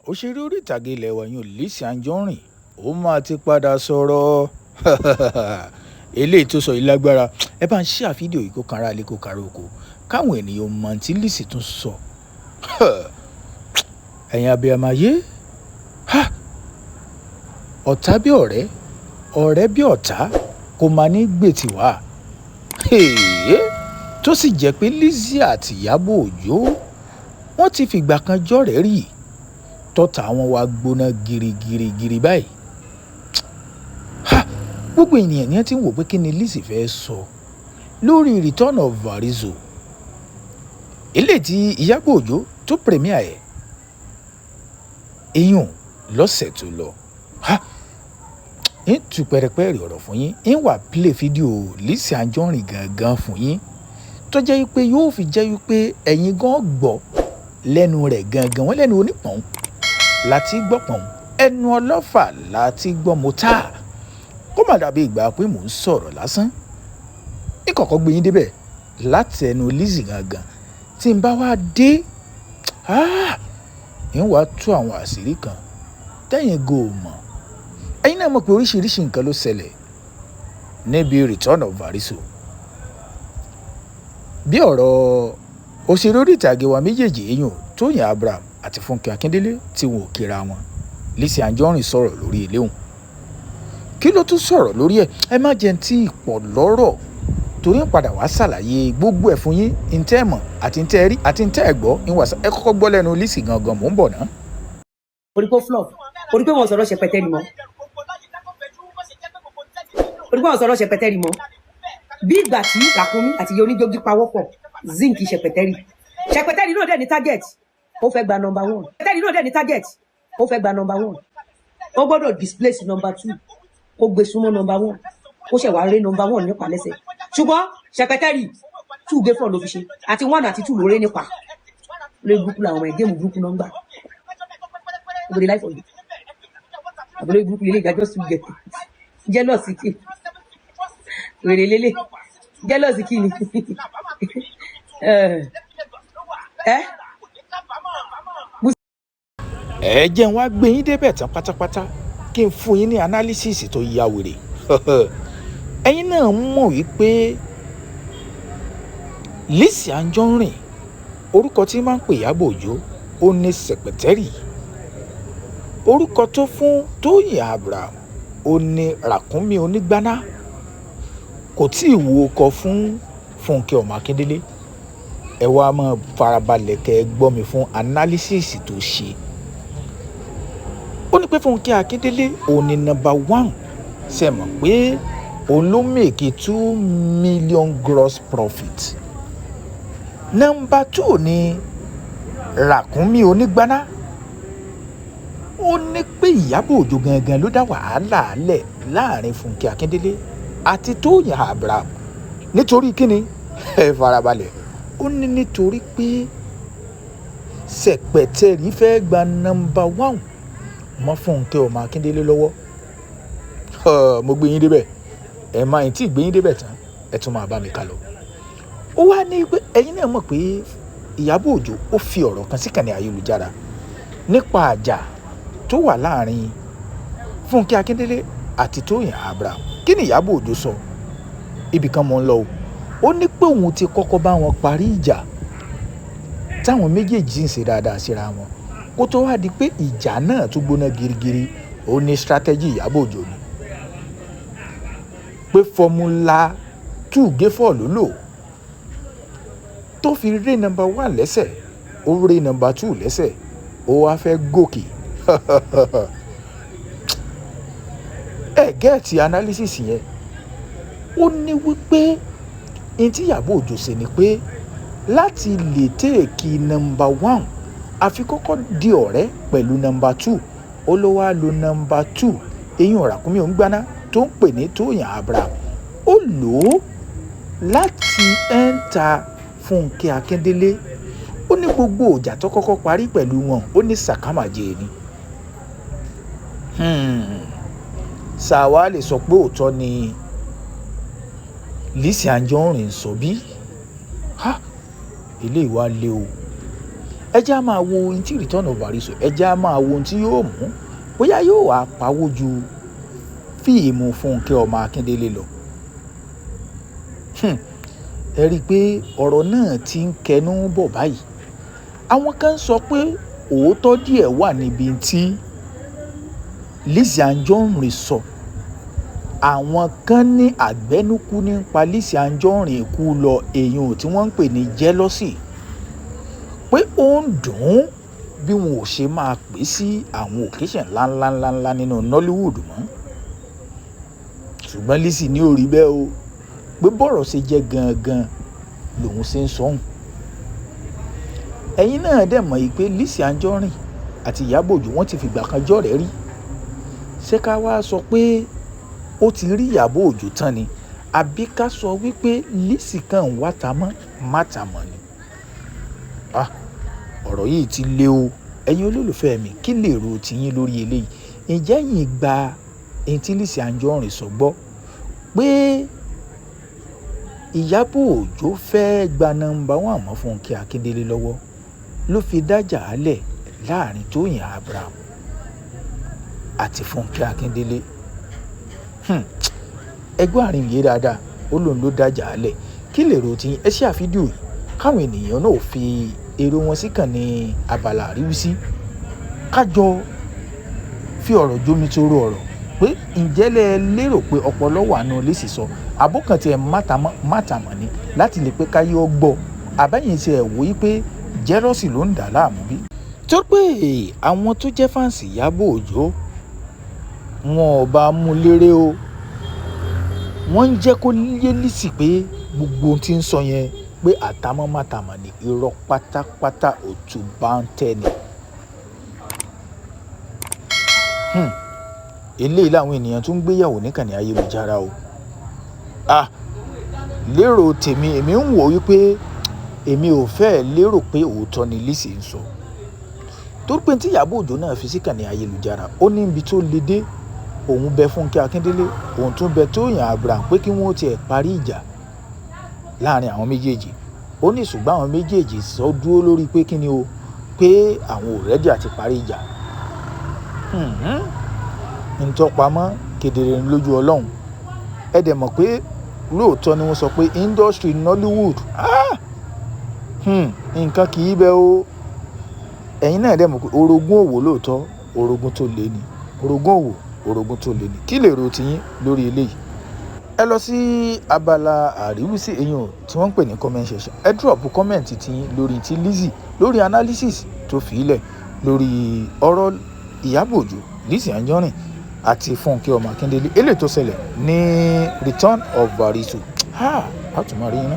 Òṣèré orí ìtàgé ilé wa yìí, Lizzy Anjorin, ó máa ti padà sọ̀rọ̀. Eléyìí tó sọ yìí lágbára. Ẹ bá ń share fídíò yìí kó kan ará ilé, kó kára oko, káwọn ènìyàn mọ̀ tí Lizzy tún sọ. Ẹ̀yin abiyamọ ayé, ọ̀tá bí ọ̀rẹ́, ọ̀rẹ́ bí ọ̀tá, kò máa ní gbè tì wá. Tó sì jẹ́ pé Lizzy àti Ìyábọ̀ Òjó wọ́n ti fìgbà kan jọ̀rẹ́ rí, tọ́ta wọn wá gbóná girigirigiri báyìí. Gbogbo ènìyàn ni wọ́n ti ń wò pé kí ni Lizzy fẹ́ sọ lórí Return of Varizo, eléyìí tí Ìyábọ̀ Òjó tó premiere ẹ̀ iyùn lọ́sẹ̀ tó lọ. Ń tú pẹrẹpẹrẹ ọ̀rọ̀ fún yín, ń wá play fídíò Lizzy Anjorin gangan fún yín, tó jẹ́ wípé yóò fi jẹ́ wípé ẹ̀yin gan gbọ́ lẹ́nu rẹ̀ gangan. Wọ́n lẹ́nu onípọ̀n láti gbọ́ pọ̀n, ẹnu ọlọ́fà láti gbọ́ mọ́tà, kó má dàbí ìgbà pé mò ń sọ̀rọ̀ lásán. Ìkọ̀kọ̀ gbé yín débẹ̀ láti ẹnu Lizzy gangan. Tí n bá wá dé, ń wá tú àwọn àṣírí kan tẹ́yin go mọ̀. Ẹ̀yin náà mọ̀ pé oríṣiríṣi nǹkan ló ṣẹlẹ̀ níbi Return of Varizo, bí ọ̀rọ̀ òṣèré orí ìtàgé wa méjèèjì eyín Tóyìn Abraham àti Fúnkẹ́ Akíndélé tí wọn ò kíra wọn. Lizzy Anjorin sọ̀rọ̀ lórí eléhùn. Kí ló tún sọ̀rọ̀ lórí ẹ̀? Ẹ má jẹ́ tí ìpọ̀ lọ́rọ̀, torí ń padà wá ṣàlàyé gbogbo ẹ̀ fún yín, ntẹ́ ẹ̀ mọ̀ àti ntẹ́ ẹ rí àti ntẹ́ ẹ gbọ́. Ń wà ẹ kọ́kọ́ gbọ́ lẹ́nu Lizzy gangan. Mò ń bọ̀ ná. Orí pé flop, orí pé wọn sọ̀rọ̀ ṣẹpẹtẹ ni mọ́, orí pé wọn sọ̀rọ̀ ṣẹpẹtẹ ni mọ́. Bí ìgbà tí Ràkúnmí àti iye oníjógí pawọ́pọ̀ zinc ṣẹpẹtẹrì, ṣẹpẹtẹrì náà dẹ̀ ní target, ó fẹ́ gba number one. Ṣẹpẹtẹrì náà dẹ̀ ní target, ó fẹ́ gba number one. Ó gbọ́dọ̀ displace number two, kó gbé súnmọ́ number one, kó ṣẹ̀ wá rí number one nípa lẹ́sẹ̀. Ṣùgbọ́n ṣẹpẹtẹrì, two gé four ló fi ṣe, àti one àti two ló rí nípa. Lórí burúkú làwọn ọmọ ẹ̀, game burúkú náà ń gbà. Nobody lie for you. Àbúrò burúkú lélẹ̀, ìgbàjọ́ sùn gẹ̀ jealous kí wèrè lélẹ̀, jealous kí ni ẹ. Ẹ jẹ́ n wá gbé yín débẹ̀ tán pátápátá, kí n fún yín ní analysis tó ya wèrè. Ẹ̀yin náà mọ̀ wípé Lizzy Anjorin, orúkọ tí máa ń pè Ìyábọ̀ Òjó, ó ní Sẹ̀pẹ̀tẹ́rì. Orúkọ tó fún Tóyìn Abraham, ó ní Ràkúnmí onígbáná. Kò tí ì wo ọkọ fún Fúnkẹ́ ọmọ Akíndélé. Ẹ wá máa farabalẹ̀ kẹ́ ẹ gbọ́ mi fún analysis tó ṣe. Ó ní pé Fúnkẹ́ Akíndélé òun ní number one. Ṣe mọ̀ pé òun ló make 2 million gross profit? Number two ní Ràkúnmí onígbáná. Ó ní pé Ìyábọ̀ Òjó gangan ló dá wàhálà lẹ̀ láàrin Fúnkẹ́ Akíndélé àti Tóyìn Abraham. Nítorí kíni? Ẹ farabalẹ̀. Ó ní nítorí pé Sẹ̀pẹ̀tẹ̀rì fẹ́ gba number one mọ́ Fúnkẹ́ ọmọ Akíndélé lọ́wọ́. Mo gbé yín débẹ̀, ẹ máa tí ì gbé yín débẹ̀ tán, ẹ tún máa bá mi kà lọ. Ó wá ní pé ẹ̀yin náà mọ̀ pé Ìyábọ̀ Òjó ó fi ọ̀rọ̀ kan síkànnì ayélujára nípa àjà tó wà láàrin Fúnkẹ́ Akíndélé àti Tóyìn Abraham. Kí ni Ìyábọ̀ Òjó sọ? Ibì kan mọ̀ ń lọ o. Ó ní pé òun ti kọ́kọ́ bá wọn parí ìjà, táwọn méjèèjì ń ṣe dáadáa síra wọn, kó tó wá di pé ìjà náà tún gbóná girigiri. Ó ní strategy Ìyábọ̀ Òjó ni pé formula two gé four ló lò tó fi rí number one lẹ́sẹ̀, ó rí number two lẹ́sẹ̀, ó wá fẹ́ gòkè. Ẹ get analysis yẹn. Ó ní wípé n tí Ìyábọ̀ Òjó ṣe ni pé láti lè take number one, àfi kọ́kọ́ di ọ̀rẹ́ pẹ̀lú number two. Ó ló wá lo number two, eyín Ràkúnmí òǹgbaná tó ń pè ní Tóyìn Abraham, ó lò ó láti enter Fúnkẹ́ Akíndélé. Ó ní gbogbo ìjà tó kọ́kọ́ parí pẹ̀lú wọn, ó ní sàkámàjẹ ni. Ṣàwa lè sọ pé òótọ́ ni Lizzy Anjorin sọ bí? Eléyìí wá lé o. Ẹ jẹ́ á máa wo ohun tí Return of Barisu, ẹ jẹ́ á máa wo ohun tí yóò mú, bóyá yóò wá pawó ju fíìmù Fúnkẹ́ ọmọ Akíndélé lọ. Ẹ rí i pé ọ̀rọ̀ náà ti ń kẹnu bọ̀ báyìí. Àwọn kan sọ pé òótọ́ díẹ̀ wà níbi tí Lizzy Anjorin sọ. Àwọn kan ní àgbẹnukú nípa Lizzy Anjorin kú lọ, èèyàn tí wọ́n ń pè ní jealousy, pé ó ń dùn ún bí wọn ò ṣe máa pè sí àwọn occasion ńláńláńláńlá nínú Nollywood mọ́. Ṣùgbọ́n Lizzy ní ò rí bẹ́ẹ̀ o, pé bọ́rọ̀ ṣe jẹ́ gangan lòun ṣe ń sọ̀hún. Ẹ̀yin náà dẹ̀ mọ̀ pé Lizzy Anjorin àti Ìyábọ̀ Òjó wọ́n ti fìgbà kan jọ̀rẹ́ rí. Ṣé ká wá sọ pé ó ti rí Ìyábọ̀ Òjó tán ni, àbí ká sọ wípé Lizzy kan ń wá tamọ́ mátamọ́ ni? Ah, ọ̀rọ̀ yìí ti le o. Ẹ̀yin olólùfẹ́ mi, kí lè ro tiyín lórí eléyìí? Ǹjẹ́ ẹ̀yin gba ẹni tí Lizzy Anjorin sọ gbọ́ pé Ìyábọ̀ Òjó fẹ́ gba number one mọ́ Fúnkẹ́ Akíndélé lọ́wọ́ ló fi dájà á lẹ̀ láàrin Tóyìn Abraham àti Fúnkẹ́ Akíndélé? Ẹgbẹ́ àárín yìí dáadáa, ó lóun ló dájà á lẹ̀. Kí lè ro tiyín? Ẹ ṣe àfídíò yìí káwọn ènìyàn náà fi èrò wọn sí kàn ní abala àríwísí, kájọ fi ọ̀rọ̀ jómi toro ọ̀rọ̀ pé ǹjẹ́ lẹ lérò pé ọpọlọ wà nù Lizzy sọ, àbókan tiẹ̀ mátàmọ́ ni láti lè pé káyé ọ gbọ́, àbẹ́yìn tiẹ̀ wò ó pé jealousy ló ń dà láàmú bí. Tó pé àwọn tó jẹ́ fans Ìyábọ̀ Òjó wọn ò bá mú léré o, wọ́n ń jẹ́ kó yé Lizzy pé gbogbo ohun tí ń sọ yẹn pé àtàmọ́ mátàmọ́ ni, irọ́ pátápátá òtún bá ń tẹ̀ ni. Eléyìí làwọn ènìyàn tún ń gbéyàwó níkànnì ayélujára o. Ah, lérò tèmi, èmi ń wò wípé èmi ò fẹ́ lérò pé òótọ́ ni Lizzy ń sọ. Torí pé tí Ìyábọ̀ Òjó náà fi síkànnì ayélujára, ó ní ibi tó le dé, òun bẹ Fúnkẹ́ Akíndélé, òun tún bẹ Tóyìn Abraham pé kí wọ́n tiẹ̀ parí ìjà láàrin àwọn méjèèjì. Ó ní ṣùgbọ́n àwọn méjèèjì sọ dúró lórí pé kí ni o, pé àwọn ò ready àti parí ìjà. Ntọ́pamọ́ kedere ní lójú Ọlọ́run. Ẹ dẹ̀ mọ̀ pé lóòótọ́ ni wọ́n sọ pé industry Nollywood, nǹkan kì í bẹ o. Ẹ̀yin náà dẹ̀ mọ̀ pé orogún òwò lóòótọ́, orogún tó le ni. Orogún òwò, orogún tó le ni. Kí lè ro tiyín lórí eléyìí? Ẹ lọ sí abala àríwísí èèyàn tí wọ́n ń pè ní comment section. Ẹ drop comment tiyín lórí ti Lizzy, lórí analysis tó fi ilẹ̀ lórí ọ̀rọ̀ Ìyábọ̀ Òjó, Lizzy Anjorin àti Fúnkẹ́ ọmọ Akíndélé, eléyìí tó ṣẹlẹ̀ ní Return of Barisu. Ha, a tún máa rí iná.